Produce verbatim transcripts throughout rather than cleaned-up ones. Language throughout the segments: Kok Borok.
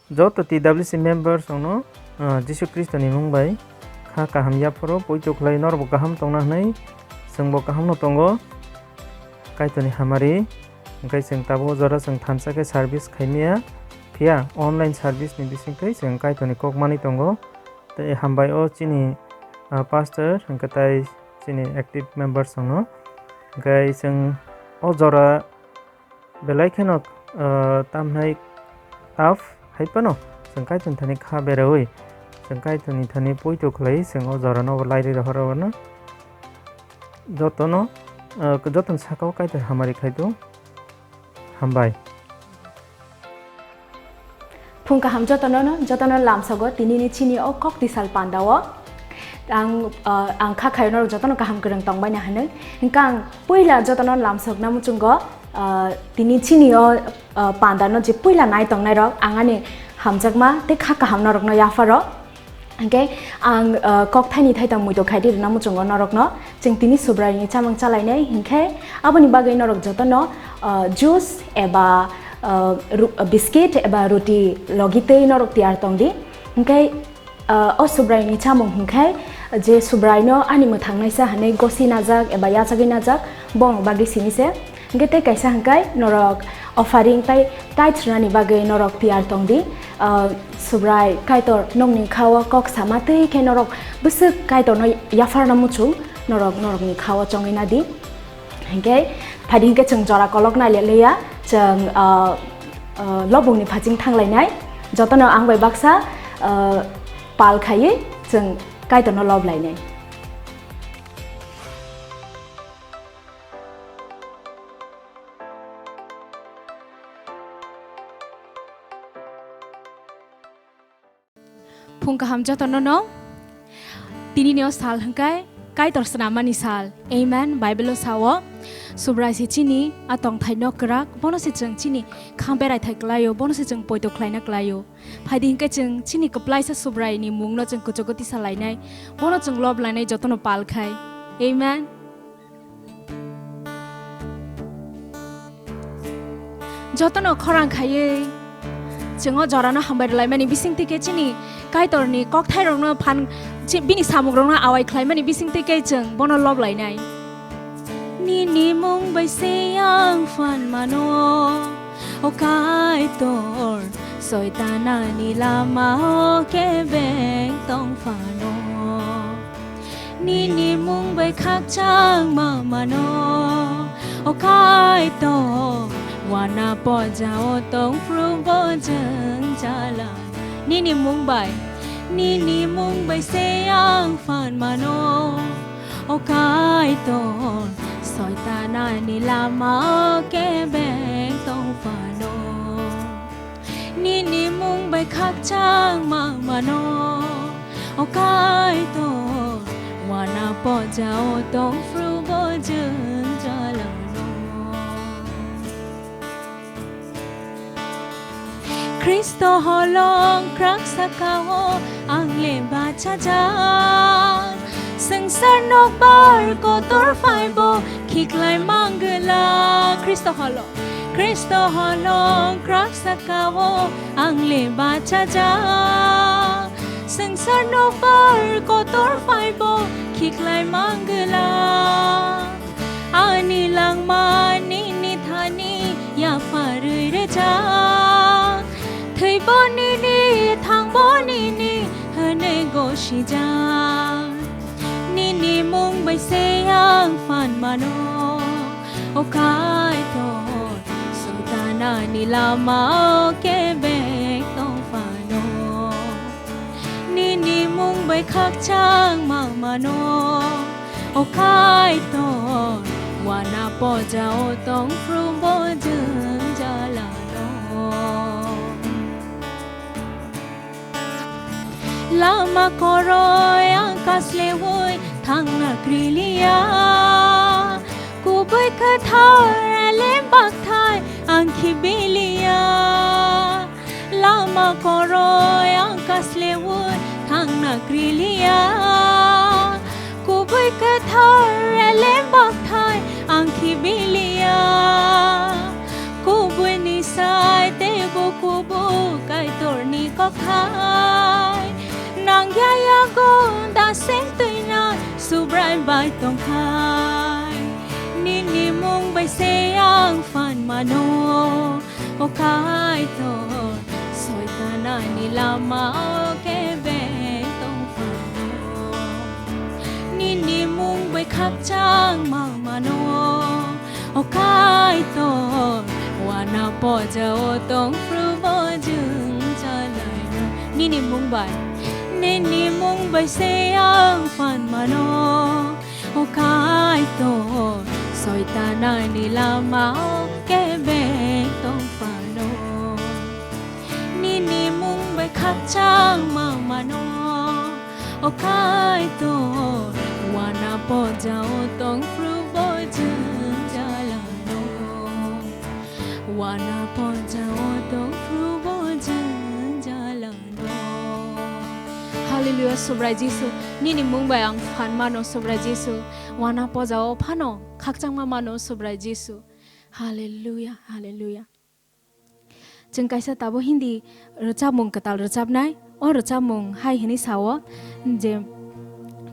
Joto T W C members rokno, ah, Jisu Khristo ni mung bai kha kaham yapharo poito khlai norok bo kaham tongna hwnwi chwng bo kaham no tongo. Kaitor ni hamari hwnkhe chwng tabuk o jora chwng thansa khe service khaimaya, phiya online service ni bisingtwi chwng Kaitor ni kok manwi tongo. Tei hambai o chini, ah, pastor hwnkhe tai chini active members rokno. Hwnkhe chwng o jora belai kheno, ah, tamhnai tough hai phano chwng Kaitor ni thani kha beraui chwng Kaitor ni thani poito khlai chwng o jora no bo lairwi rohor rohorno jotono, ah, jotono saka o Kaitor hamari khai do. Hambai. Phung kaham jotono no, jotono lamsogo tinini chini o kok tisal panda o. Ang, ah, ang kha khayo norok jotono kaham kwrwng tongbaina hwnwi. Hwnkhe ang puila jotono lamsokna muchungo, ah, tini chini o, ah, panda no je puila nai tongnai rok ang ani hamjakma tei kha kaham norokno yapharo. Hwnkhe ang, ah, kokthaini thaitang muitu khaidi rwna muchungo norokno. Chwng tini Subraini chamung chalainai, hwnkhe aboni bagwi norok jotono, ah, juice eba, ah, ru-, biscuit eba ruti logi tei norok tiyar tongdi. Hwnkhe, ah, o Subraini chamung hwnkhe je Subraino ani mwthangnaisa hwnwi gosi najak eba yachagwi najak, bongni bagwi simi se. Hwnkhe tei kaisa hwnkhe norok offering tei tithe rwnani bagwi norok tiyar tongdi. Ah, Subrai Kaitor nokni kha-o kok sama twi khe norok bwswk Kaitorno yapharna muchung norok norokni kha-o chongwi nadi. Hwnkhe phaidi hwnkhe chwng jora kolok nai le liya, chwng, ah, ah, lobongni phaching thanglainai. Jotono ang bai baksa, ah, pal khaiwi chwng Kaitorno lob lainai. Phung kaham jotono no. Tini ni o sal hwnkhe Kaitor swnamani sal. Amen. Bible o sao, Subrai se chini a tongthai no kwrak, bono se chwng chini khang berai thai kwlaio, bono se chwng poito khlaina kwlaio. Phaidi hwnkhe chwng chini kwplaisa Subrai ni mung no chwng kuchugo tisa lainai, bono chwng lob lainai jotono pal khai. Amen. Jotono khorang khaiwi chwng o jorano hambai rwlaimani bisingtwi khe chini Kaitorni kokthairokno phan, chi-, bini samungrokno awai khlaimani bisingtwi khe chwng bono lob lainai. Nini mung bai se ang phan mano, o Kaitor, soitan ani lama o kebeng tong phano. Nini mung bai khakchang ma mano, o Kaitor, wana poja o tong phru bo jwngjala. Nini mung bai, nini mung bai se ang phan mano, o Kaitor, soitan ani lama o kebeng tong phano. Nini mung bai khakchang ma mano, o Kaitor, wana poja o tong phru bo jwngjala no. Khristo holong krak saka o ang le bachajak, swngchar nokbar kotor phai bo khiklai manggwla. Khristo holong. Khristo holong krak saka o ang le bachajak, swngchar nokbar kotor phai bo khiklai manggwla. Ani langma nini thani yapharwi rwjak, thwi bo nini, thang bo nini hwnwi gosijak. Nini mung bai se ang phan mano, o Kaitor, soitan ani lama o kebeng tong phano. Nini mung bai khakchang ma mano, o Kaitor, wana poja o tong phru bo jwngjala no. Lama koroi ang kasleui thangna kriliya, kubui kwthar elem bakthai ang khibiliya. Lama koroi ang kasleui thangna kriliya, kubui kwthar elem bakthai ang khibiliya. Kubui ni sai teibo kubui Kaitor ni Khai nangya yago da se twinai Subrai bai tongkhai. Nini mung bai se ang phan mano, o Kaitor, soitan ani lama o kebeng tong phano. Nini mung bai khakchang ma mano, o Kaitor, wana poja o tong phru bo jung jalai. Nini mung bai, nini mung bai se ang phan mano, o Kaitor, soitan ani lama o kebeng tong phano. Nini mung bai khakchang ma mano, o Kaitor, wana poja o tong phru bo jung jalano. Wana poja o tong phru bo jung jalano. Hallelujah, Subrai Jisu. Nini mung bai ang phan mano, Subrai Jisu. Wana poja o phano khakchangma mano, Subrai Jisu. Hallelujah, hallelujah. Chwng kaisa tabuk Hindi rwchapmung kwtal rwchapnai. O rwchapmung hai hwnwi sao je,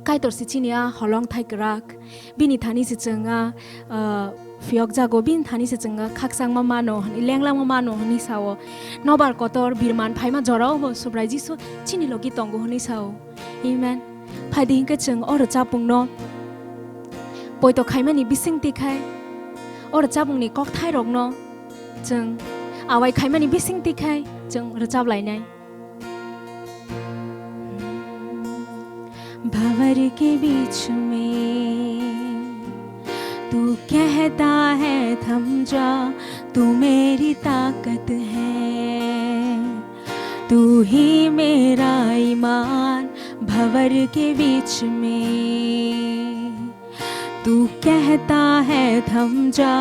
Kaitor se chini a holong thai kwrak, bini thani se chwng a, ah, phiyok jago, bini thani se chwng a khakchangma mano hwnwi, lenglangma mano hwnwi sao. Nobar kotor birman phaima jorao bo Subrai Jisu chini logi tongo hwnwi sao. Amen. Phaidi hinkhe chwng o rwchapmungno poito khaimani bisingtwi khai, o rwchapmungni kokthairokno chwng awai khaimani bisingtwi khai chwng rwchap lainai. भंवर के बीच में तू कहता है, थम जा, तू मेरी ताकत है। तू ही मेरा ईमान, भंवर के बीच में तू कहता है, थम जा,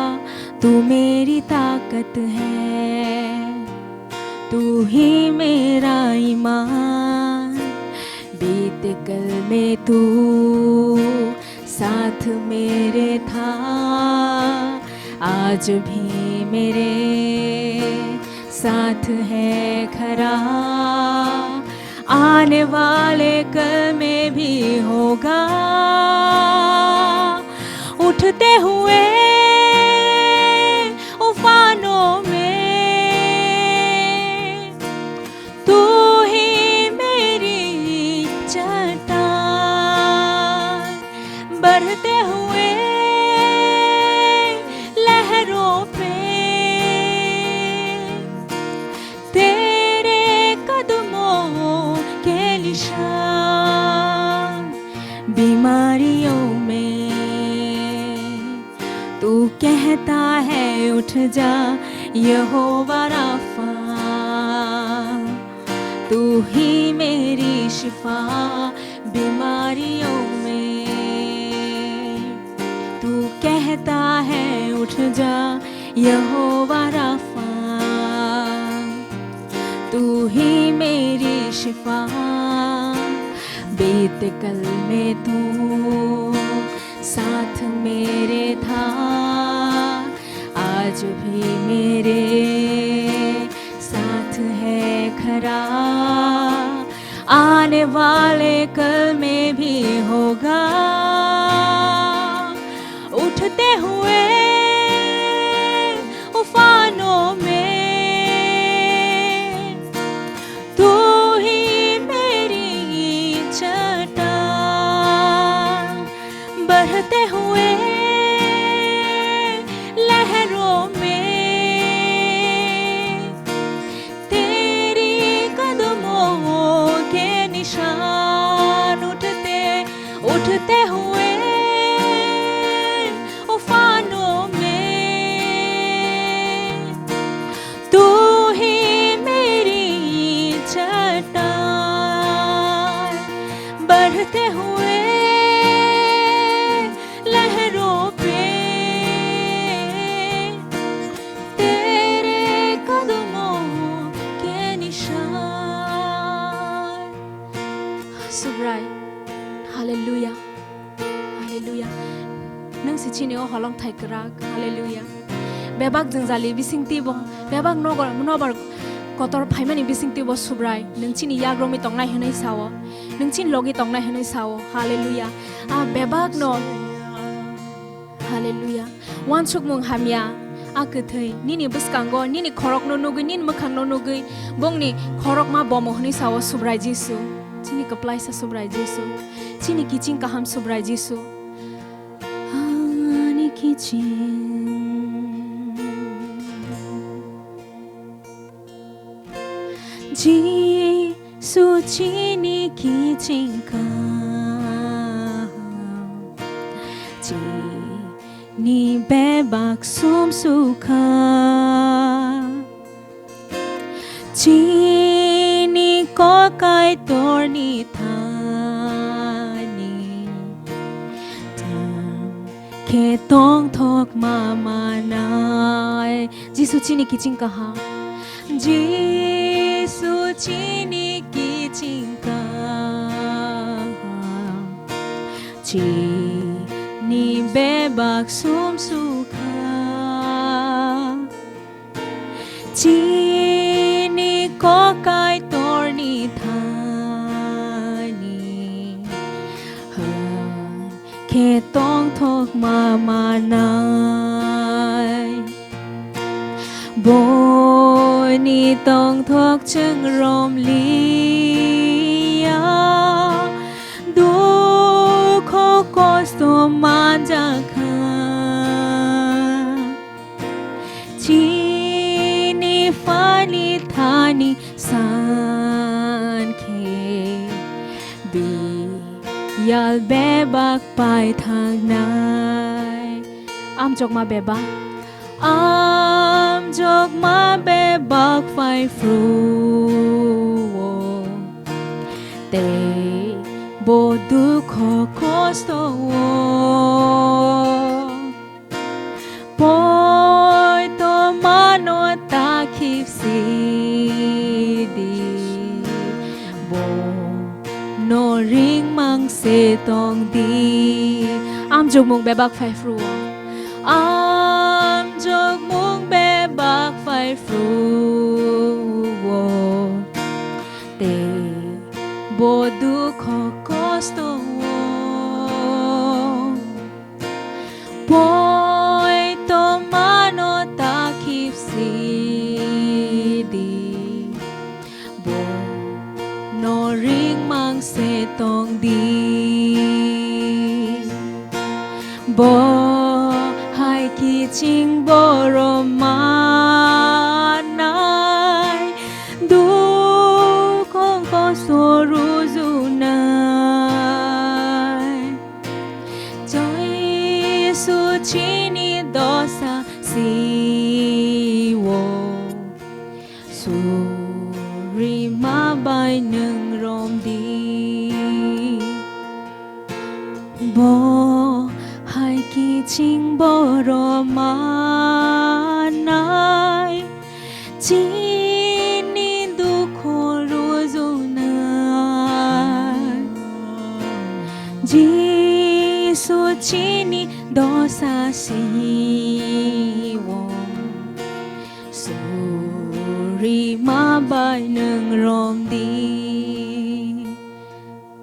तू मेरी ताकत है, तू ही मेरा ईमान। बीते कल में तू साथ मेरे था, आज भी मेरे साथ है खरा। आने वाले कल में भी होगा। उठते हुए उफानों में तू ही मेरी चट्टान, बढ़ते हुए लहरों पे तेरे कदमों के निशान। बीमारियों में तू कहता है, उठ जा यहोवा राफा, तू ही मेरी शिफा। बीमारियों में तू कहता है, उठ जा यहोवा राफा, तू ही मेरी शिफा। बीते कल में तू साथ मेरे था, आज भी मेरे साथ है खरा। आने वाले कल में भी होगा। उठते हुए उफानों में तू ही मेरी चट्टान, बढ़ते हुए लहरों में तेरी कदमों के निशान। उठते, उठते हुए उफानों में तू ही मेरी चट्टान, बढ़ते हुए लहरों पे तेरे कदमों के निशान। Subrai. Hallelujah. Hallelujah. Nwng se chini o holong thai kwrak. Hallelujah. Bebak jwngjali bisingtwi bo, bebak nobar, nobar kotor phaimani bisingtwi bo Subrai, nwng chini yak romwi tongnai hwnwi sao, nwng chini logi tongnai hwnwi sao. Hallelujah. A bebakno. Hallelujah. Wansukmung hamya, a kwthwi, nini bwskango, nini khorokno nugwi, nini mwkhangno nugwi, bongni khorokma bomo hwnwi sao Subrai Jisu. Chini kwplaisa Subrai Jisu. Chini kiching kaham Subrai Jisu. Ani kiching. Jisu chini kiching kaham, chini bebak sumsukha, chini kok Kaitorni thani tang khe tongthok ma manai. Jisu chini kiching kaham. Jisu chini kiching kaham. Chini bebak sumsukha. Chini kok Kaitorni thani. Hwn khe tongthok ma manai. Boni tongthok chwng romliya, dukho kosto manjakha. Chini phaini thani san khe biyal bebak pai thangnai. Amjokma bebak. Amjokma bebak phai phruo. Tei bo dukho kosto o. Poito mano ta khipsi di, bono ringmang se tong di. Amjokmung bebak phai phruo. Amjokmung bebak phai phruo. Tei bo dukho kosto o. Poito mano ta khipsi di, bono ringmang se tong di. Bo hai kiching borok manai, dukho kosto rujunai. Jisu chini dosa sio, suri ma bai nwng rom di. Bo hai kiching borok manai, chini dukho rujunai. Jisu chini dosa sio, suri ma bai nwng rom di.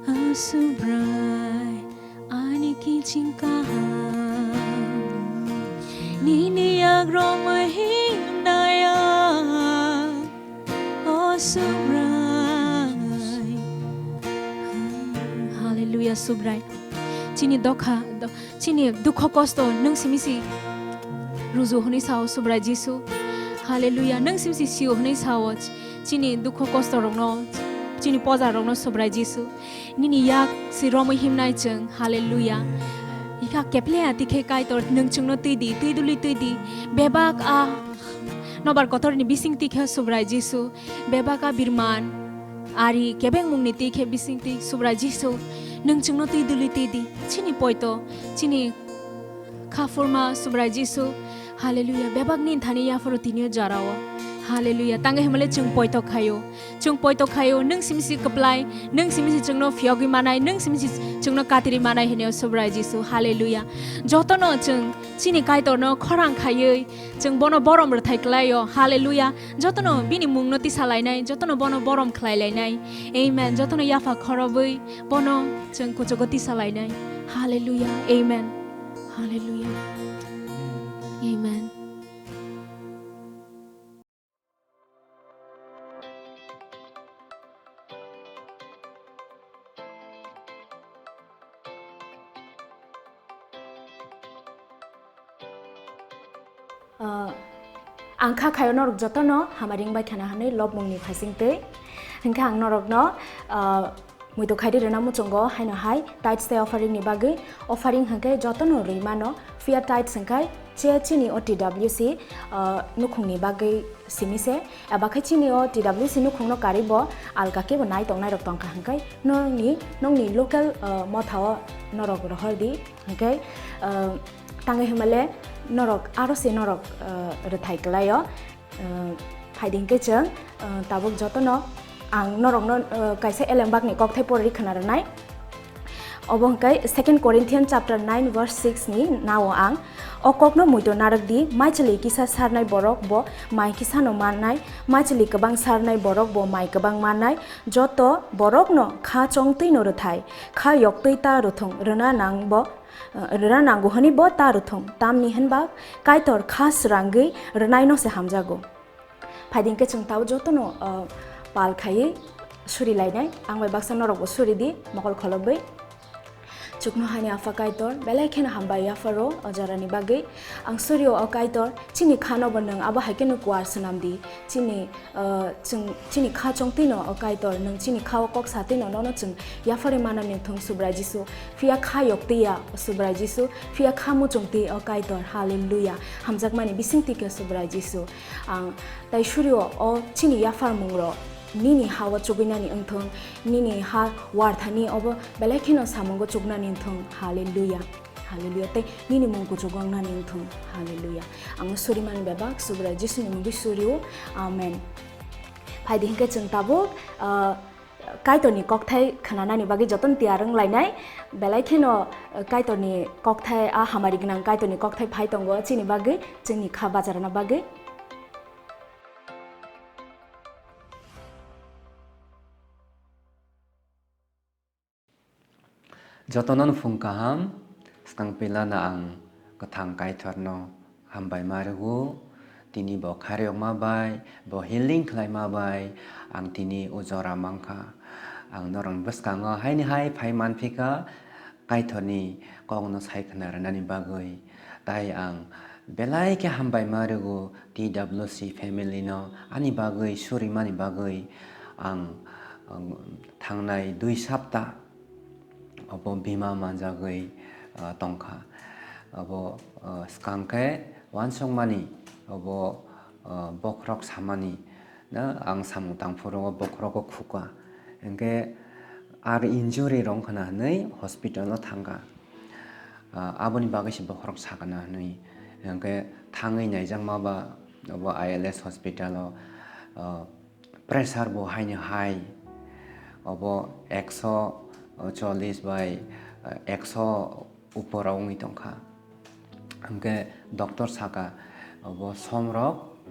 A Subrai, ani kiching kaham, nini yak romwi himnai ang, o Subrai. Hallelujah, Subrai. Chini dokha, do-, chini dukho kosto nwng simi si ruju hwnwi sao Subrai Jisu. Hallelujah, nwng simi si sio hwnwi sao ch-, chini dukho kosto rokno, chini poja rokno Subrai Jisu. Nini yak si romwi himnai chwng. Hallelujah. Ikha keple ati khe Kaitor nwng chwngno twi di, twi duli twi di. Bebak a nobar kotorni bising twi khe Subrai Jisu. Bebak a birman ari kebengmungni twi khe bising twi Subrai Jisu. Nwng chwngno twi duli twi di. Chini poito, chini kha phurma Subrai Jisu. Hallelujah. Bebak nini thani yaphuru tinio jarao. Hallelujah. Tangwi himale chwng poito khaio. Chwng poito khaio. Nwng simi si kwplai, nwng simi si chwngno phiyogwi manai, nwng simi si chwngno katiri manai hwnwi o Subrai Jisu. Hallelujah. Jotono chwng chini Kaitorno khorang khaiwi chwng bono borom rwthai klaio. Hallelujah. Jotono bini mungno tisa lainai, jotono bono borom khlai lainai. Amen. Jotono yapha khorobwi bono chwng kuchugo tisa lainai. Hallelujah. Amen. Hallelujah. Amen. Ah, ang kha khayo norok jotono hamari wngbai khana hwnwi lobmungni phaisingtwi. Hwnkhe ang norokno, ah, muitu khaidi rwna muchungo haino hai tithes tei offering ni bagwi. Offering hwnkhe jotono rwi mano, phiya tithes hwnkhe che chini o T W C, ah, nukhungni bagwi simi se, eba khe chini o T W C nukhungno karwi bo alka kebo nai tongnai rok tongkha hwnkhe nongni, nongni local, ah, motha o norok rohor di. Hwnkhe, ah, tangwi himale norok aro se norok, ah, rwthai kwlaio. Ah, phaidi hwnkhe chwng, ah, tabuk jotono ang norokno, ah, kaisa elembakni kokthai porwi khna rwnai. Obo hwnkhe Second Corinthians chapter nine verse six ni nao ang, "O kokno muitu narwk di, maichwlwi kisa sarnai borok bo mai kisano mannai, maichwlwi kwbang sarnai borok bo mai kwbang mannai, joto borokno kha chongtwino rwthai, kha yoktwi ta rwthwng, rwna nang bo, rwna nango hwnwi bo ta rwthwng, tamni hwnba Kaitor kha srangwi rwnaino se hamjago." Phaidi hwnkhe chwng tabuk jotono, ah, pal khaiwi suri lainai, ang bai baksa norokbo suri di, mokol kholobwi. Chuknohani Apha Kaitor, belai kheno hambai yapharo o jorani bagwi. Ang surio o Kaitor, chini khano bo nwng abo hai kheno kuar swnam di. Chini, ah, chwng, chini kha chongtwino o Kaitor, nwng chini kha o kok satwino nono chwng yapharwi manani wngthung Subrai Jisu. Phiya kha yoktwiya Subrai Jisu, phiya kha muchungtwi o Kaitor. Hallelujah. Hamjakmani bisingtwi khe Subrai Jisu. Ang tai surio o chini yapharmungrok nini ha-o chugwinani wngthung, nini ha warthani obo belai kheno samungo chugnani wngthung. Hallelujah. Hallelujah. Tei nini mung kuchugo wngnani wngthung. Hallelujah. Ang surimani bebak Subrai Jisuni mungwi surio. Amen. Phaidi hwnkhe chwng tabuk, ah, Kaitorni kokthai khnanani bagwi jotono tiyar wng lainai. Belai kheno, ah, Kaitorni kokthai a hamari gwnang Kaitorni kokthai phai tongo chini bagwi, chwngni kha bajarna bagwi. Jotono phung kaham, swkang pilana ang kwthang Kaitorno hambai ma rwgo, tini bo khairokma bai, bo healing khlaima bai ang tini o jora mankha. Ang norokni bwskango haini hai phai manphika Kaitorni kokno sai khna rwnani bagwi, tai ang belai khe hambai ma rwgo T W C family no ani bagwi surimani bagwi. Ang, ang thangnai dui sapta obo bima manjagwi, ah, tongkha. Obo, ah, swkang khe uansukmani, obo, ah, bokhorok samani, na ang samung tangphuru o bokhorogo khuka. Hwnkhe ar injury rok wngkha na hwnwi hospital o thangkha. Ah, aboni bagwi se bokhorok sakha na hwnwi. Hwnkhe thangwi naijakma ba obo I L S hospital o, ah, pressure bo haino high, obo ekso chollish bai, ah, ekso upor o wngwi tongkha. Hwnkhe doctor saka, obo somrok,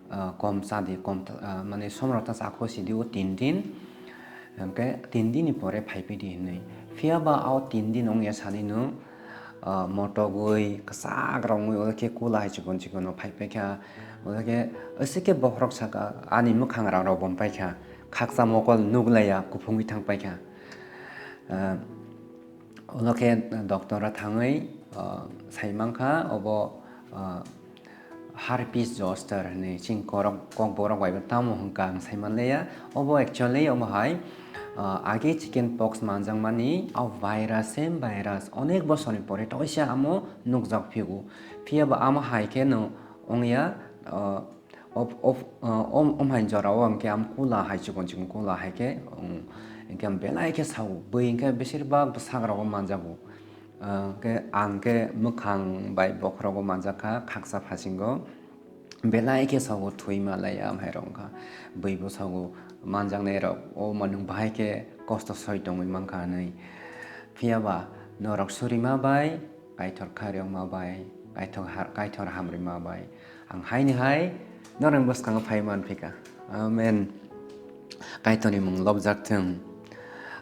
ah, kom chadi, kom ta-, ah, mane somrok ta chakho sidi o tin din. Hwnkhe tin din ni pore phaiphidi hinwi. Phiya ba o tin din wngya sani no, ah, motogwi, kwchak rongwi, odo khe kula hai chikon chikon no phaipaikha. Odo khe aswk khe bokhorok saka, ani mwkhang rang rok bo paikha. Khaksa mokol nuklaiya, kuphungwi thangpaikha. Ah, Ulo khe doctor o thangwi, ah, sai mankha, obo, ah, herpes zoster hinwi chini korok, kokborok bai bo tamo hwnka ang sai manliya. Obo actually omo hai, ah, age chicken pox manjakmani, o virus, same virus, onek bosorni pore toisa amo nukjak phigo. Phiya ba amo hai khe no wngya, ah, Of, of, uh, om, om hai jora o hwnkhe am kula hai chikon chikon kula hai khe, um, hwnkhe am belai khe sao. Bui hwnkhe besir bak bwsak rogo manjago. Uh, hwnkhe ang khe mwkhang bai bokhorogo manjak kha, khaksa phasingo. Belai khe sago thwi malai, amhairok wngkha bwi bwsago manjaknairok, o manwng bahai khe kosto soi tongwi mankha hwnwi. Phiyaba norok surima bai, Kaitor khairokma bai, Kaitor ha-, Kaitor hamrima bai ang haini hai norokni bwskango phai manphika. Amen. Kaitorni mung lobjak thung.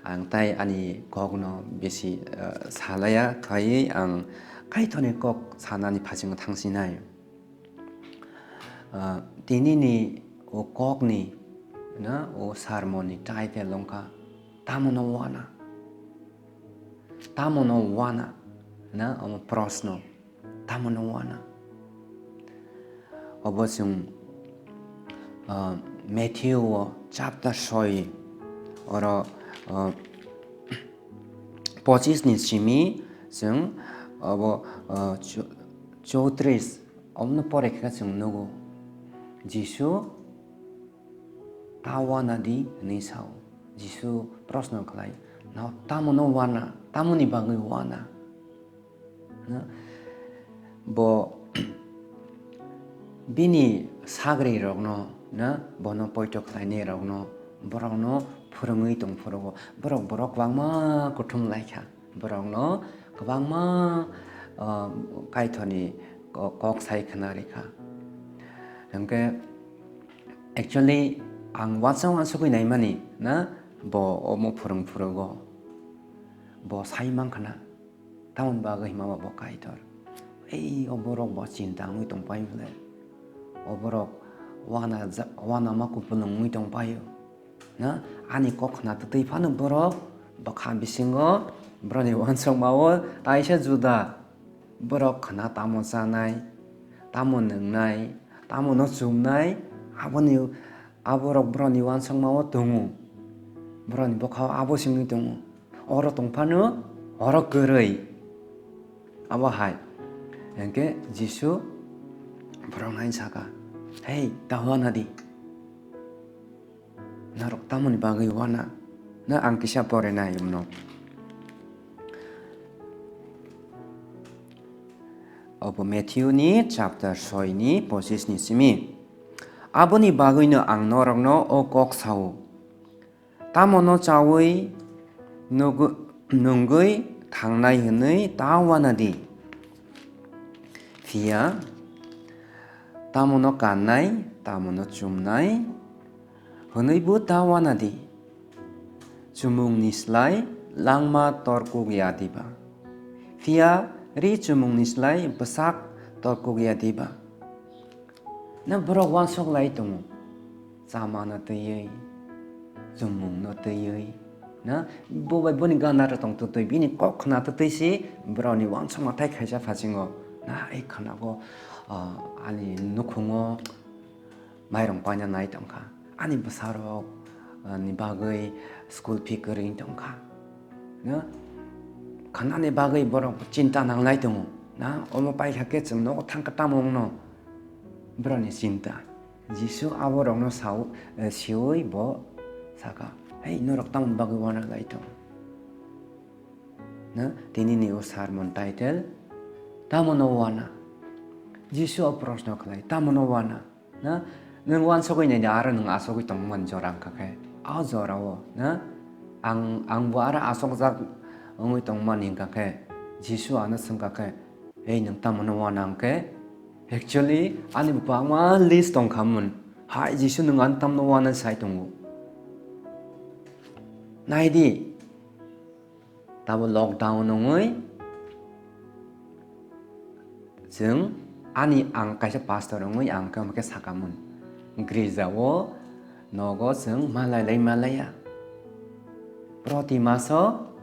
Ang tai ani kokno bisi, eh, salaya, khaiwi ang Kaitorni kok sanani phasingo thangsinai. Ah, tinini o kokni, na, o sermonni title wngkha, Tamono Wana? Tamono Wana? Na, omo proshno, Tamono Wana? Obo chwng, ah, Matthew o chapter soi, oro, ah, pochisni simi chwng obo, ah, chu-, chowtris, omono pore khe chwng nugo, Jisu ta wana di hwnwi sao. Jisu proshno khlai, "Nao tamono wana, tamoni bagwi wana?" Na? Bo bini sagrirokno, na, bono poito khlainairokno, borokno phwrwngwi tong phuru, borok, borok kwbangma kuthum lai kha. Borokno kwbangma, ah, Kaitorni ko-, kok sai khna rikha. Hwnkhe, actually, ang uansuk uansugwi naimani, na, bo omo phwrwng phwrwgo. Bo sai mankha na, tamoni bagwi hima ba bo Kaitor. Ei, o borok bo chinta wngwi tongpai bwle. O borok wana ja-, wanama kupulung wngwi tongpaio. Na, ani kok khna twtwi phano borok bwkha bisingo borokni uansukmao taisa juda. Borok khna tamo chanai, tamo nwngnai, tamo no chumnai, aboni, aborok borokni uansukmao tongo. Borokni bwkhao abo simi tongo. Oro tong phano, oro kwrwi. Abo hai. Hwnkhe Jisu borokno hai saka, "Hei, ta wana di." Norok tamoni bagwi wana? Na ang kisa pore nai wngno. Obo Matthew ni chapter soi ni pochis ni simi. Aboni bagwino ang norokno o kok sao. Tamono chawi nugu-, nungwi thangnai hwnwi ta wana di. Phiya tamono kannai, tamono chumnai, hwnwibo ta wana di. Chumungni slai langma torkuk ya diba? Phiya ri chumungni slai bwsak torkuk ya diba? Na borok uansuk lai tongo, chamano twiwi, chumungno twiwi, na bo bai boni gana rw tong twtwi, bini kok khna twtwi si borokni uansukma tai khaisa phasingo, na ei khnago, ah, ani nukhungo mairung paina nai tongkha, ani bwsarok, ah, ni bagwi school fee kwrwi tongkha, na khanani bagwi borok chinta nanglai tongo, na omo paikha khe chwng nogo thangkha tamo wngno? Borokni chinta. Jisu aborokno sao, eh, siui bo saka, "Hei, norok tamoni bagwi wana lai tong?" Na, tinini o sermon title, "Tamono wana?" Jisu o proshno khlai, "Tamono wana?" Na, nwng uansugwi naidi, aro nwng asugwi tongmani jora wngkha khe, a jorao, na, ang, angbo aro asukjak wngwi tongmani wngkha khe, Jisu ano swngkha khe, "Ei, nwng tamono wana hwnkhe?" Actually, ani bo kwbangma list tongkhamon. Hai Jisu, nwng ano tamno wana sai tongo? Naidi, tabo lockdown wngwi chwng, ani ang kaisa pastor wngwi ang khe, khe sakamon, girjao, nogo chwng malai lai malaiya. Proti maso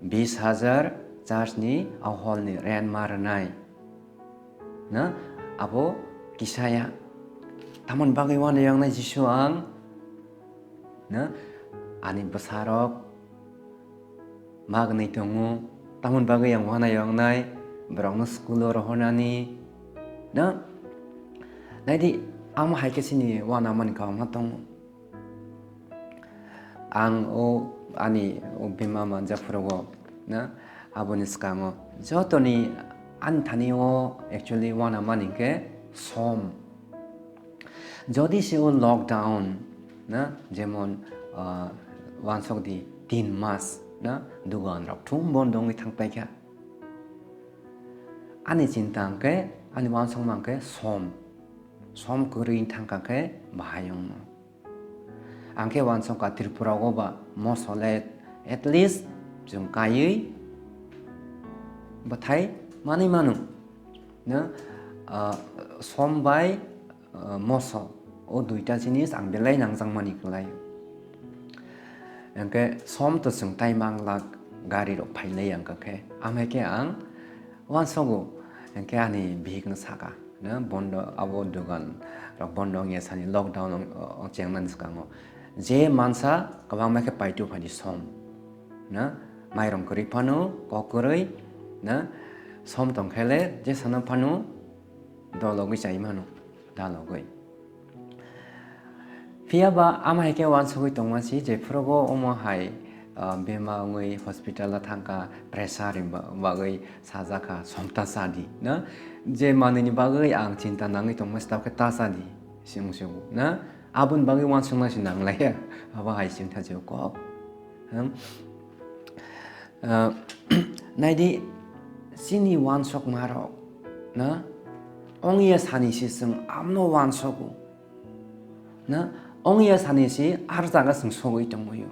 bis hajar church ni a hall ni rent ma rwnai. Na, abo kisaya. Tamoni bagwi wana yangnai Jisu ang? Na, ani bwsarok magnai tongo. Tamoni bagwi ang wana yangnai? Borokno school o rohornani. Na, naidi, amo hai khe chini wana mani kwbangma tongo. Ang o ani o bima manja phuru o, na, aboni swkango jotoni ani thani o actually wana mani khe Som. Jodi se o lockdown na, jemon, ah, wansok di tin mas na, dugan rok thum bon dongwi thang paikha. Ani chinta hwnkhe, ani wansokma hwnkhe som. Som kwrwi thangkha khe bahai wngno. Ang khe wansokha Tripura o ba moso le at least chwng kaiwi bwthai manwi mano. Na, ah, som bai, ah, moso, o duita jinis ang belai nangjakmani kwlai. Hwnkhe som to chwng tai mang lak gari rok phailai ang khe, amhai khe ang wansogo, hwnkhe ani bihikno saka, na, bondo, abo dugan rok bondo wngya sani lockdown ong, ong chengnani swkango je mansa kwbangma khe paituphaini som, na, mairong kwrwi phano kok kwrwi, na, som tongkhe le je sana phano dologwi chai mano, dalogwi. Phiya ba ama hai khe wansugwi tongma si, je phuru bo omo hai, ah, bema wngwi hospital o thangkha, pressure ni ba-, bagwi sajakha, somta sadi, na? Je manwini bagwi ang chinta nangwi tongma si, tabukhe ta sadi, si wngsugo, na? Aboni bagwi wansukna si nanglaiya, abo hai chingtha jeo kok. Hmm? Ah, naidi, chini wansokmarok, na? Ongya sani si chwng amno wansogo, na? Ongya sani si ar jaga chwng sogwi tongmio.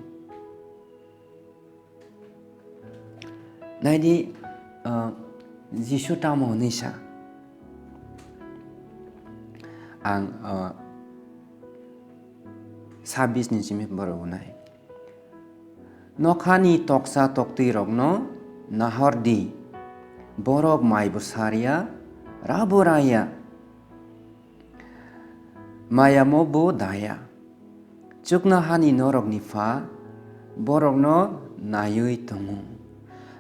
Naidi, ah, Jisu tamo hwnwi sa? Ang, ah, sabis ni simi borok wnai. Nokhani toksa toktwirokno nahor di, borok mai bwsarya, rabo raya, mayamo bo daya. Chuknohani norokni Pha borokno naiwi tongo.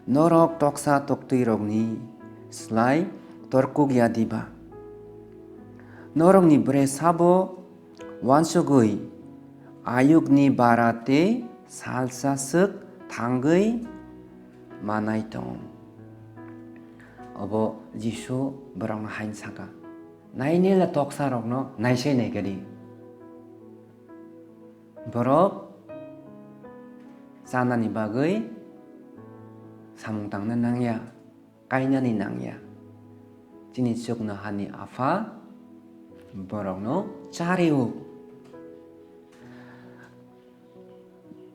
Norok toksa toktwirokni slai torkuk ya diba? Norokni bre sabo wansugwi ayukni bara tei salsa swk thangwi manai tongo. Obo Jisu borokno haino saka, "Nainela toksarokno naisai naikha di. Borok chanani bagwi samung tangna nangya, kainani nangya. Chini chuknohani Apha borokno chario."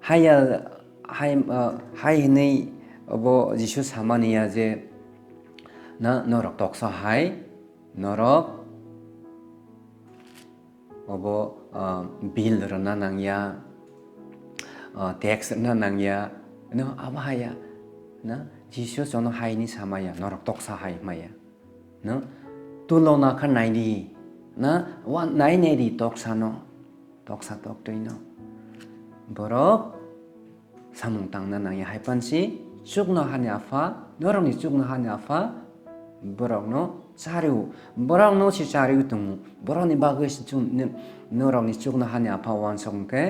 Hayal, hai, ah, hai hwnwi obo Jisu samani ya je, na, norok toksa hai, norok obo, ah, bill rwna nangya, ah, tax rwna nangya, no, abo haya, na, Jisu chono hai hwnwi samaya, norok toksa hai hwnmaya. No? Tulona kha naidi. Na? Wa-, nai naidi toksano. Toksa toktwino. Borok samung tangna nangya hai pansi chuknohani Apha, norokni chuknohani Apha borokno chario. Borokno se chario tongo. Borokni bagwi se chuk-, ni-, norokni chuknohani Apha wansok hwnkhe,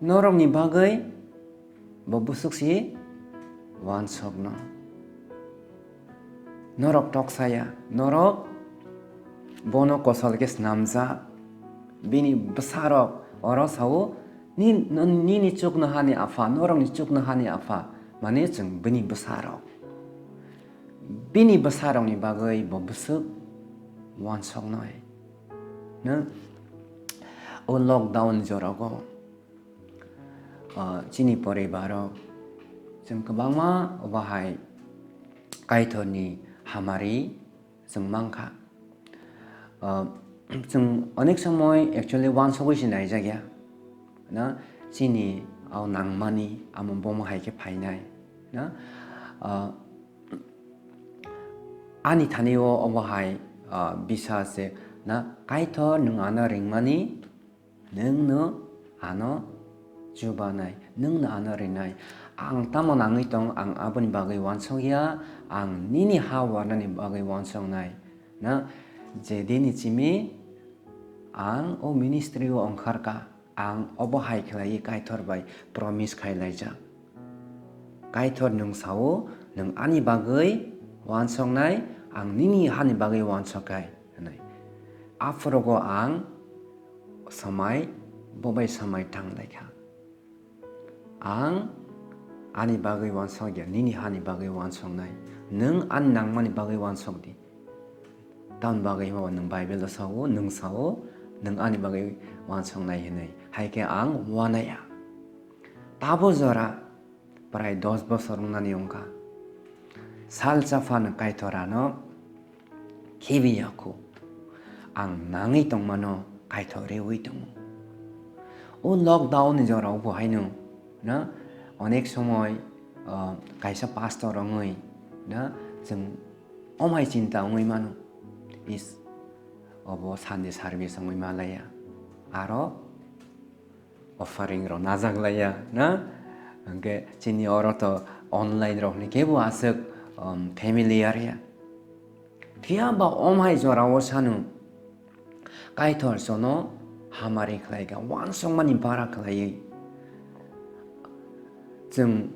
norokni bagwi bo bwswk si wansokno. Norok toksaya, norok bono kosol khe snamjak. Bini bwsarok oro sao, "Ni-, no-, nini chuknohani Apha, norokni chuknohani Apha," mane chwng bini bwsarok. Bini bwsarokni bagwi bo bwswk wansoknai. No? O lockdown jorogo, ah, chini poribarok chwng kwbangma bahai Kaitorni hamari chwng mankha. Ah, chwng onek somoi actually wansugwi se naijakya. Na, chini o nangmani amo bomo hai khe phainai. Na, ah, ani thani o obo hai, ah, bisa se, na, Kaitor nwng ano ringmani, nwng no ano chubanai, nwng no ano rinai. Ang tamo nangwi tong, ang aboni bagwi wansok ya, ang nini ha warnani bagwi wansoknai. Na, je dini chimi ang o ministry o ongkharkha, ang obo hai khlaiwi Kaitor bai promise khai laijak. Kaitor nwng sao, "Nwng ani bagwi wansoknai, ang nini hani bagwi wansoknai," hwnwi. Aphuru go ang samai, bobai samai thang laikha. Ang ani bagwi wansok ya, nini hani bagwi wansoknai. Nwng ani nangmani bagwi wansok di. Tamoni bagwi hwnba nwng Bible o sao, nwng sao, nwng ani bagwi wansoknai hwnwi. Hai khe ang wanaya. Tabo jora prai dos bosor wngnani wngkha. Salsa phano Kaitor ano khibiya kho. Ang nangwi tongmano Kaitor rewi tongo. O lockdown ni jorao bo haino na onek somoi, ah, kaisa pastor wngwi na chwng omai chinta wngwi mano. Is, obo Sunday service wngwi malaya. Aro offering rok najak laiya na, hwnkhe chini oro to online rok ni kebo aswk, um, familiar ya. Phiya ba omhai jorao sano Kaitor jono hamari khlai kha, wansokmani bara khlaiwi. Chwng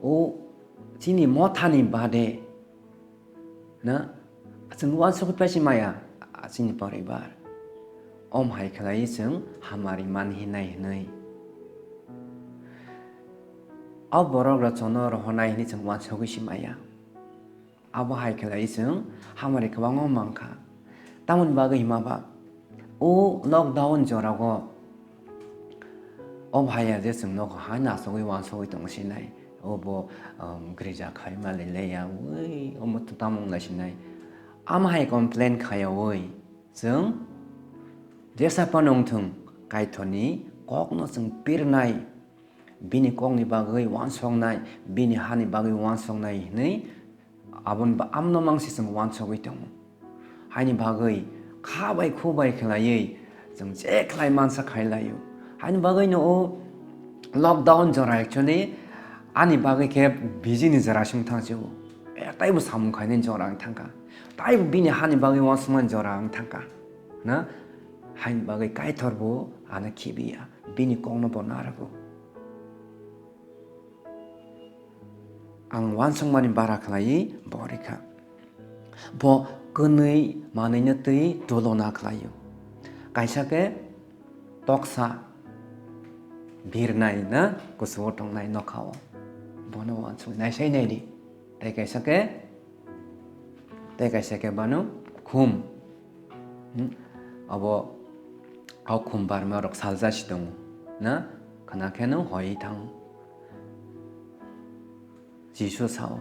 o chini mothani bade na, chwng wansugwi paisi maya, a, chini poribar. Om hai khlai chwng hamari man hinai hinwi. O borok rok chono rohornai hinwi chwng wansugwi si maya. Abo hai khlai chwng hamari kwbangma mankha. Tamoni bagwi hima ba, o lockdown jorago o bhaiya je chwng nogo hai nasugwi wansugwi tong sinai, obo, um, girja khai mali leya ui, omo to tamung lai sinai. Ama hai complain khaya ui, chwng jesa phano wngthung, Kaitorni kokno chwng pirnai, bini kokni bagwi wansoknai, bini hani bagwi wansoknai hinwi aboni ba-, amno mangsi chwng wansogwi tongo. Haini bagwi kha bai khu bai khlaiwi chwng je khlai mansa khai laio. Haini bagwino o lockdown jora actually ani bagwi khe busy ni jora se wng thang sio. E, taibo samung khainani jora wng thangkha. Taibo bini hani bagwi wansukmani jora wng thangkha. Na? Haini bagwi Kaitor bo ano khibiya. Bini kokno bo narwgo. Ang wansukmani bara khlaiwi bo rikha. Bo kwnwi manwino twi tulona khlaio. Kaisa khe toksa birnai na kuchugo tongnai nokhao. Bono wansuk naisai naidi. Tei kaisa khe, tei kaisa khe bano khum. Hmm? Abo, o khum barma rok salja si tongo. Na? Khna khe no hoi thango. Jisu sao,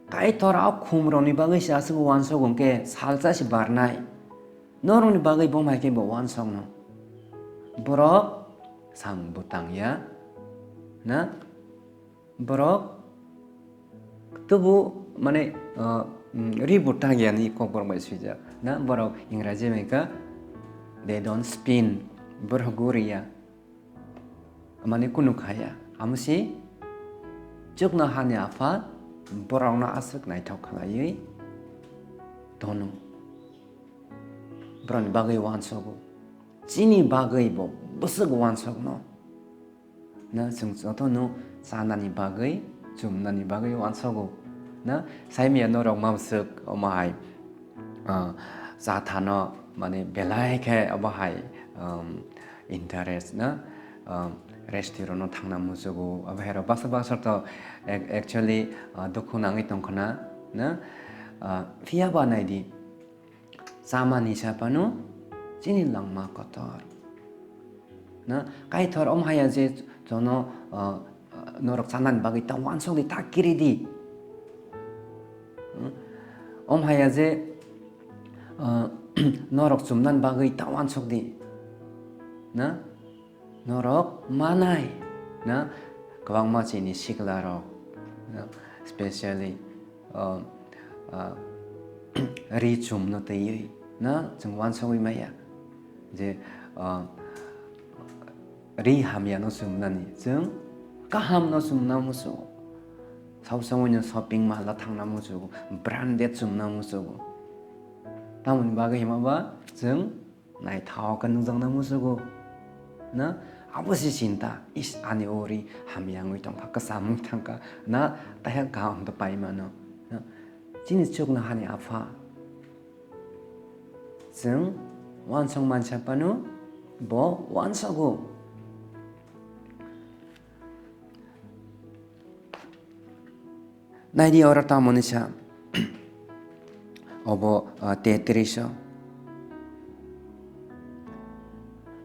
Kaitor a khumrokni bagwi se aswk wansok hwnkhe salsa se barnai. Norokni bagwi bo hai khe bo wansokno. Borok sam bwtang ya, na? Borok tubu, mane, uh, mm, ri bwtang ya ni kokborok bai swijak, na? Borok Ingraji bai kha, "They don't spin." Borok guri ya. Mane kunu khaya. Amo se chuknohani Apha borokno aswk naithok khlaiwi tono. Borokni bagwi uansogo. Chini bagwi bo bwswk uansokno. Na chwng jotono chanani bagwi, chumnani bagwi uansogo. Na saimaya norok ma bwswk omo hai, ah, cha thano, mane, belai khe obo hai, um, interest na, um, restaurant-o thangna muchugo. Abo hai rok baksa baksa to ac-, actually, uh, dukhu nangwi tongkha na, na, uh, phiya ba naidi, chamani sa phano chini langma kotor. Na, Kaitor om haya je jono, uh, uh, norok chanani bagwi ta uansok di, ta kiri di. Hmm? Om haya je, uh, norok chumnani bagwi ta uansok di. Na? Norok manai, na? Kwbangma chini sikla rok, na? Specially, uh, uh, ri chumno twiwi, na? Chwng uansogwi maya je, uh, ri hamyano chumnani, chwng kahamno chumna muchugo. Sabo sabo no shopping mall o thangna muchugo, branded chumna muchugo. Tamoni bagwi hima ba chwng naithok khe nukjakna muchugo. Na? Abo se chinta, "Is, ani o ri hamya wngwi tongkha, kwcham wngwi thangkha." Na? Taiha kaham to pai mano. Na? Chini chuknohani Apha, chwng Uansuk mansa phano bo uansugo. Naidi oro tamoni sa obo, ah, tetris o.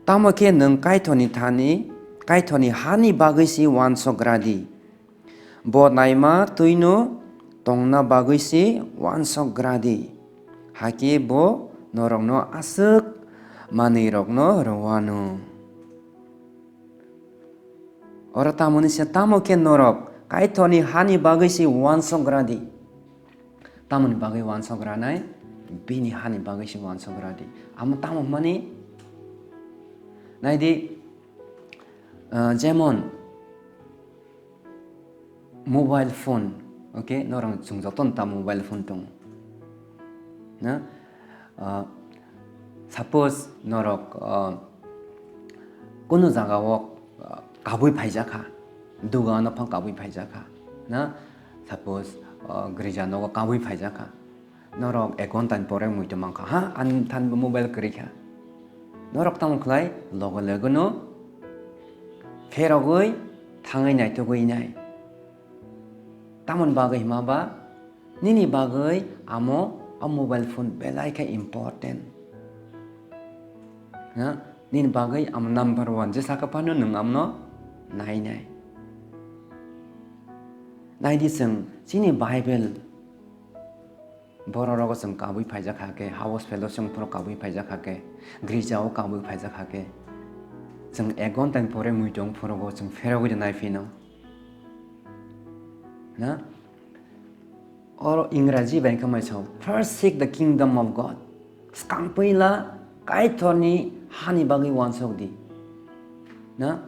Tamo khe nwng Kaitorni thani, Kaitorni hani bagwi se uansuk gra di. Bo naima twino tongna bagwi se uansuk gra di. Hakhe bo norokno aswk manwirokno rw anw. Oro tamoni se tamo khe norok Kaitorni hani bagwi se uansuk gra di. Tamoni bagwi uansuk granai, bini hani bagwi se uansuk gra di. Amo tamo hwnmani? Naidi, ah, jemon, mobile phone, okay, norok chwng jotono ta mobile phone tongo. Na? Ah, suppose norok, ah, kunu jagao, ah, kabui phaijak kha, dugano phang kabui phaijak kha, na? Suppose, ah, girja nogo kabui phaijak kha, norok ek ghonta ni pore muitu mankha, ha, ani thanbo mobile kwrwi kha. Norok tamo khlai, loge loge no pherogwi thangwi naitugwi nai. Tamoni bagwi hima ba, nini bagwi amo o mobile phone belai khe important. Ha? Nini bagwi amo number one, je saka phano nwng amno nai nai. Naidi chwng chini Bible, borok rogo chwng kabui phaijak kha khe, house fellowship phoro kabui phaijak kha khe, girjao kabui phaijak kha khe, chwng ek ghonta ni pore muitu wng phorogo chwng pherogwi rwnai phino. Na? Oro Ingraji bai khe mai sao, "First seek the kingdom of God." Swkang puila Kaitorni hani bagwi uansuk di. Na?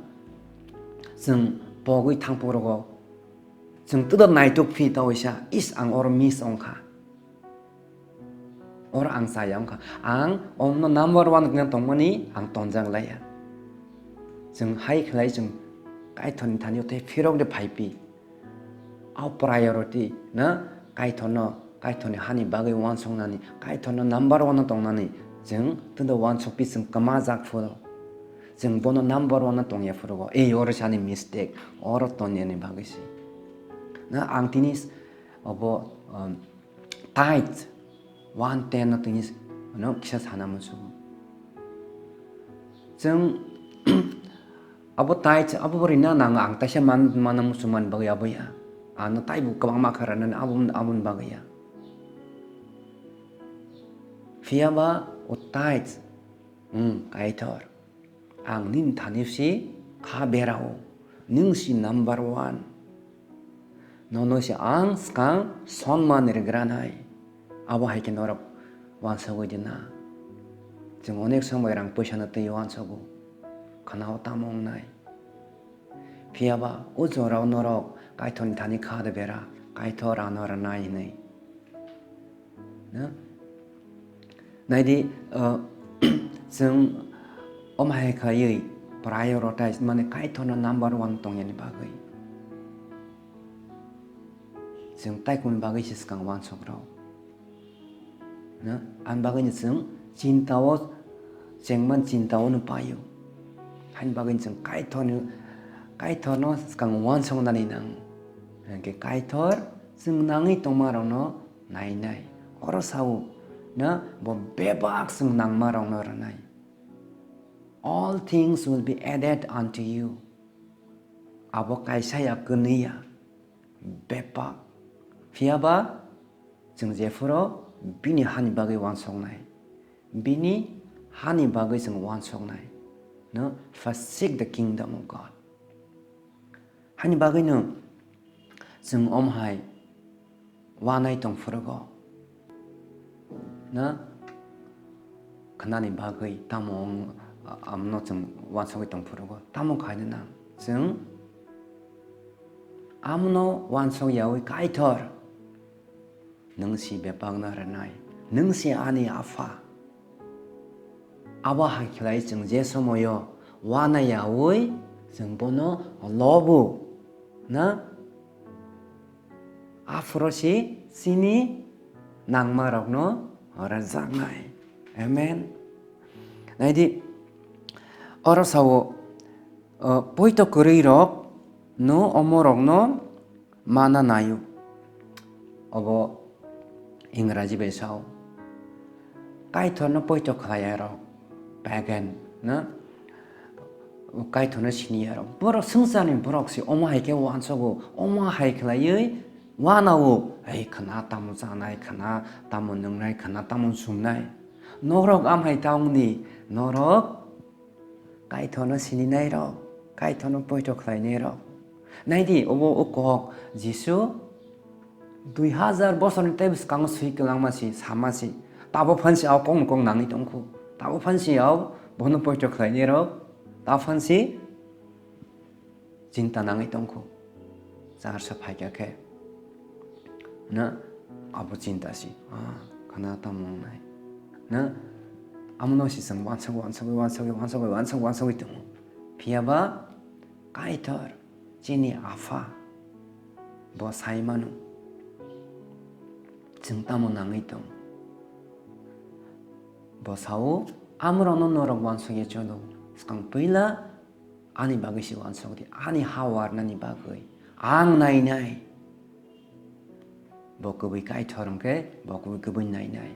Chwng pogwi thang phorogo chwng twdor naituk phi ta waisa, "Is, ang oro miss wng kha." Oro ang chaya wngkha. Ang omno number one wngna tongmani ang tonjak laiya. Chwng hai khlai chwng Kaitorni thani tei phirok de phaipi. A priority na Kaitorno, Kaitorni hani bagwi uansuknani, Kaitorno number one no tongnani chwng tunda uansukpi chwng kwmajak phuru. Chwng bono number one no tongya phuru go. Ei oro sani mistake, oro tonyani bagwi se. Na ang tini s-, obo, um, Tithe, one ten no tini s-, no kisa sana muchungo. Chwng abo tithe, abo bo rina nango, ang taisa man, mana muchung man bagwi abo ya. Ano taibo kwbangma kha rwnani abo, aboni bagwi ya. Phiya ba o tithe, hmm, Kaitor. Ang nini thani si kha berao, nwng si number one. Nono se ang swkang sonman rwgranai. Abo hai khe norok uansugwi di na. Chwng onek somoi rang poisa no twi uansugo. Khwnao tamo wngnai. Phiya ba o jorao norok Kaitorni thani kha de bera, Kaitor ano rwnai hinwi. Na? Naidi, uh, chwng omo hai khaiwi prioritize, mane Kaitorno number one tongyani bagwi. Chwng taikuni bagwi se swkang uansuk rw. Na? Ani bagwino chwng chintao, chengman chintao no paio. Haini bagwino chwng Kaitorni, Kaitorno swkang uansuknani nango. Hwnkhe Kaitor chwng nangwi tongmarokno nainai. Oro sao, na, bo bebak chwng nangmarokno rwnai. "All things will be added unto you." Abo kaisa ya, kwnwi ya, bebak. Phiya ba chwng jephuru bini hani bagwi uansuknai, bini hani bagwi chwng uansuknai. No, first seek the kingdom of God. Hani bagwino chwng omo hai uanai tong phuru go. Na? Khnani bagwi tamo wng, a-, amno chwng uansugwi tong phuru go. Tamo khaina nang? Chwng amno uansuk yaui Kaitor. Nwng si bebakno rwnai, nwng si ani Apha. Abo hai khlai chwng je somoio uanayaui chwng bono lobu, na? Aphuru si chini nangmarokno rwjaknai. Amen. Naidi, oro sao, o, poito kwrwi rok no omo rok no mana naio. Obo Ingraji bai sao. Kaitor no poito khlai ya rok, pagan, na? Kaitor no sini ya rok. Borok swngchar ni borok se omo hai khe uansogo, omo hai khlaiwi uanao, ei khna tamo chanai, khna tamo nwngnai, khna tamo sumnai. Norok am hai ta wngdi, norok Kaitor no sini nai rok, Kaitor no poito khlai nai rok. Naidi, obo o kok Jisu dui hajar bosorni tei bwskango swi kwlangma si, sama si. Tabo phan si ao kok no kok nangwi tongkhu. Tabo phan si ao bono poito khlai nai rok. Tabo phan si chinta nangwi tongkhu. Charsa phaikha khe, na, abo chinta si, ah, khna tamo wngnai, na, amo no si chwng uansuk, uansuk, uansuk, uansuk, uansuk, uansuk, uansugwi tongo. Phiya ba Kaitor, chini Apha, bo sai mano, chwng tamo nangwi tong. Bo sao, amorokno norok uansugwi cholo, swkang puila ani bagwi se uansuk di, ani ha warnani bagwi ang nainai. Bo kwbwi Kaitor hwnkhe bo kwbwi kwbwi nainai.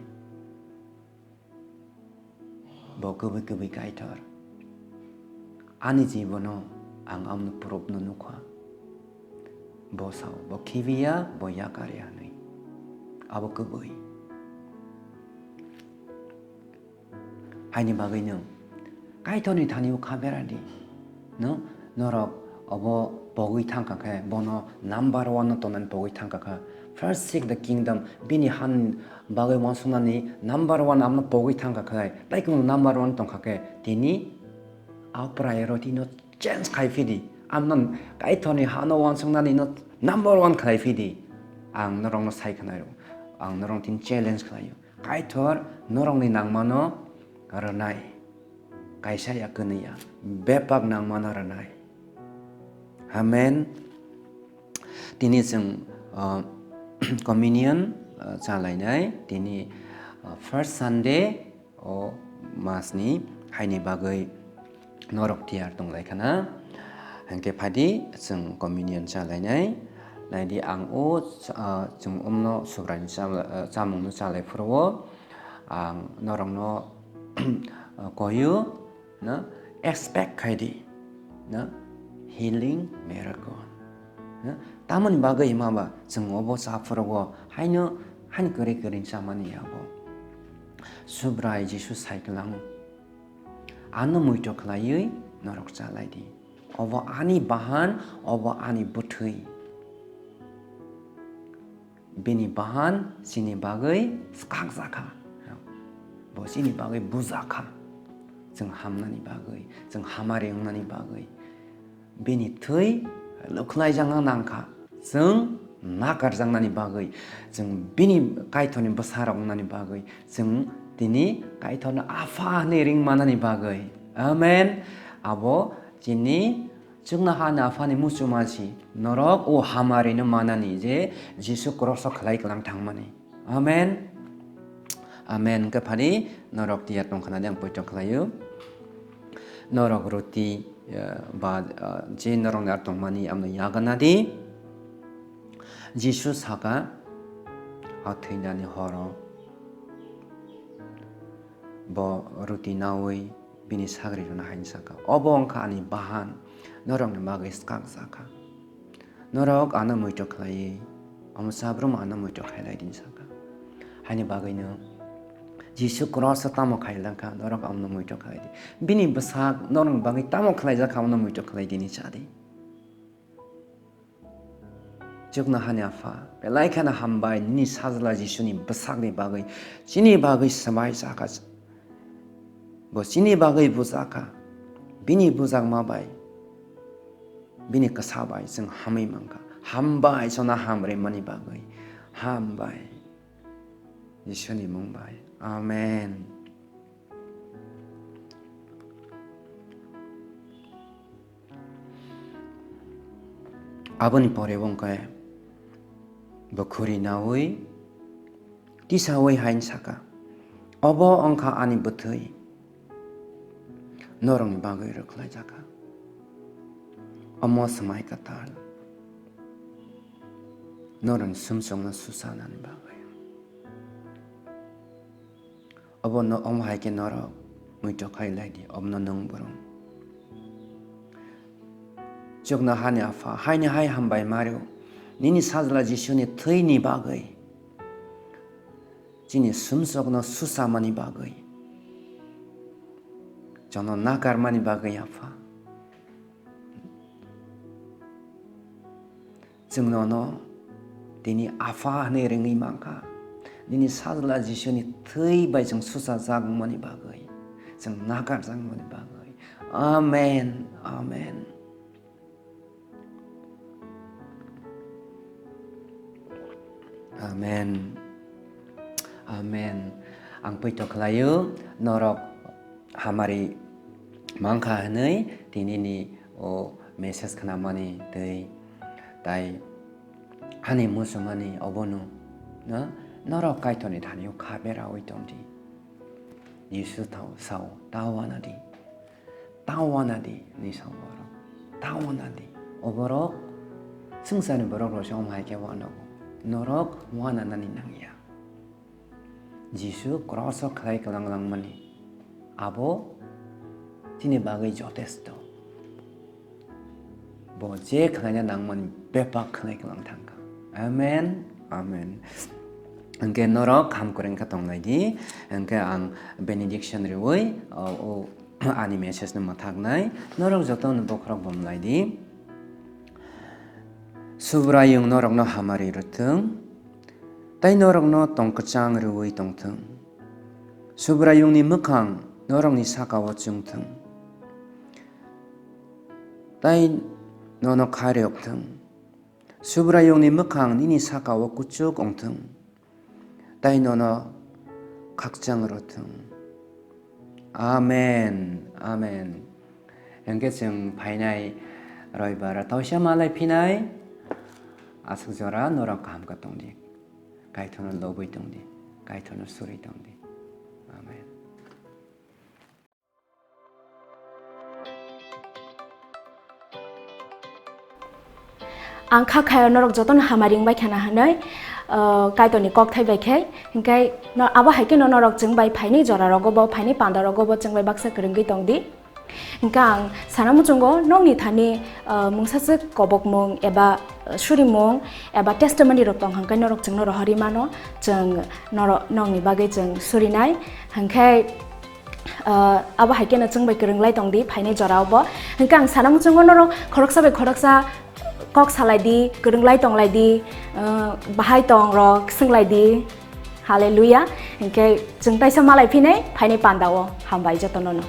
Bo kwbwi kwbwi Kaitor. Ani jibono ang amno proof no nukha. Bo sao, bo khibiya, bo yakarya hwnwi. Abo kwbwi. Haini bagwino Kaitorni thani-o kha beradi. No, norok obo pogwi thangkha khe, bono number one no tongnani pogwi thangkha kha. First seek the kingdom, bini han bagwi uansuknani number one amno pogwi thangkha khe, tei kunu number one tongkha khe, tini a priority no change khai phidi. Amno Kaitorni hano uansuknani no number one khlai phidi. Ang norokno sai khna rw, ang norokno tini challenge khlaio. Kaitor norokni nangmano rwnai. Kaisa ya kwnwi ya. Bebak nangmano rwnai. Amen. Tini chwng, uh, communion, uh, chalainai. Tini, uh, first Sunday o masni haini bagwi norok tiyar tonglaikha na. Hwnkhe phadi chwng communion chalainai. Naidi ang o, ah, chwng omno Subraini chama-, ah, chamungno chalai phuru o ang norokno, ah, koiyo na expect khaidi na healing miracle. Na tamoni bagwi hima ba chwng obo cha phuru o haino, haino kwrwi kwrwi chamani abo. Subrai Jisu sai kwlango. Ano muitok khlaiwi norok chalai di. Obo ani bahan, obo ani bwthwi. Bini bahan chini bagwi swkakjakha. Bo chini bagwi bujakha. Chwng hamnani bagwi, chwng hamari wngnani bagwi. Bini thwi lukhlaijakna nangkha. Chwng nakarjaknani bagwi, chwng bini Kaitorni bwsarok wngnani bagwi, chwng tini Kaitorno Apha hwnwi ring manani bagwi. Amen. Abo chini chuknohani Aphani muchungma si, norok o hamarino manani je Jisu kroso khlai kwlang thangmani. Amen. Amen. Hwnkhe phani norok tiyar tongkha nadi ang poito khlaio. Norok roti, eh, ba, eh, je norokni ar tongmani amno yaga nadi. Jisu saka, a thwinani horo bo roti naui bini sagri rwna haini saka, "Obo wngkha ani bahan, norokni bagwi swkakjakha. Norok ano muitok khlaiwi, omo sabrum ano muitok khailai," din saka. Haini bagwino Jisu kroso tamo khailangkha, norok amno muitok khlai di. Bini bwsak norokni bagwi tamo khlaijakha, amno muitok khlai dini cha di. Chuknohani Apha, belai kheno hambai nini sajla Jisuni bwsakni bagwi, chini bagwi swmai chakha. Bo chini bagwi bujakha. Bini bujakma bai, bini kwsa bai chwng hamwi mankha. Hambai chwngno hamrwimani bagwi. Hambai. Jisuni mung bai. Amen. Aboni pore bo wngkha bo khuri naui tisaui hain saka, "Obo wngkha ani bwthwi, norokni bagwi rwkhlaijakha. Omo swmai kwtal norokni sumsokno susanani bagwi. Obono omo hai khe norok muitok khai lai di, obono nwng bo rwng. Chuknohani Apha, haini hai hambai ma rw, nini Sajla Jisuni thwini bagwi, chini sumsokno susamani bagwi, chwngno nakarmani bagwi, Apha. Chwng nono tini Apha hwnwi ringwi mankha. Nini Sajla Jisuni thwi bai chwng suchajak wngmani bagwi, chwng nakarjak wngmani bagwi. Amen, amen. Amen. Amen. Ang poito khlaio, norok hamari mankha hwnwi tinini o message khnamani tei tai ani muchungmani obono, na, norok Kaitorni thani-o kha beraui tong di. Jisu tao sao, "Ta uana di, ta uana di," hwnwi sao borok. "Ta uana di." O borok swngcharni borok rok se omo hai khe uanago. Norok uana nani nangya. Jisu cross o khlai kwlang langmani abo chini bagwi jotesto. Bo je khlaina nangmani bebak khlai kwlang thangkha. Amen, amen. Hwnkhe norok ham kwrwng khe tong lai di. Hwnkhe ang benediction riui, o, o, ani message no mwthaknai. Norok jotono bokhorok bom lai di. Subraiyung norokno hamari rwthwng, tei norokno tong kwchang rwui tongthwng. Subraiyungni mwkhang norokni saka-o chwngthwng, tei nono khairokthwng. Subraiyungni mwkhang nini saka-o kuchuk wngthwng, tei nono khakchang rwthwng. Amen, amen. Hwnkhe chwng phainai Roibaro tauisa malai phinai. Aswk jora norok kaham khe tong di. Kaitorno lobwi tong di. Kaitorno suri tong di. Amen. Ang kha khaio norok jotono hamari wngbai khana hwnwi, uh, Kaitorni kok thai bai khe. Hinkhe no, abo hai kheno norok chwng bai phaini jora rogo bo, phaini panda rogo bo chwng bai baksa kwrwngwi tong di. Hinkhe ang sana muchungo nokni thani, uh, mungsaswk kobokmung eba, uh, surimung eba testimony rok tong hwnkhe norok chwngno rohorwi mano, chwng norok, nokni bagwi chwng surinai. Hinkhe, uh, abo hai kheno chwng bai kwrwng lai tong di phaini jora o bo. Hinkhe ang sana muchungo norok khoroksa bai khoroksa kok salai di, kwrwng lai tong lai di, uh, bahai tong rok swng lai di. Hallelujah. Hinkhe chwng taisa malai phinai phaini panda o. Hambai jotono no.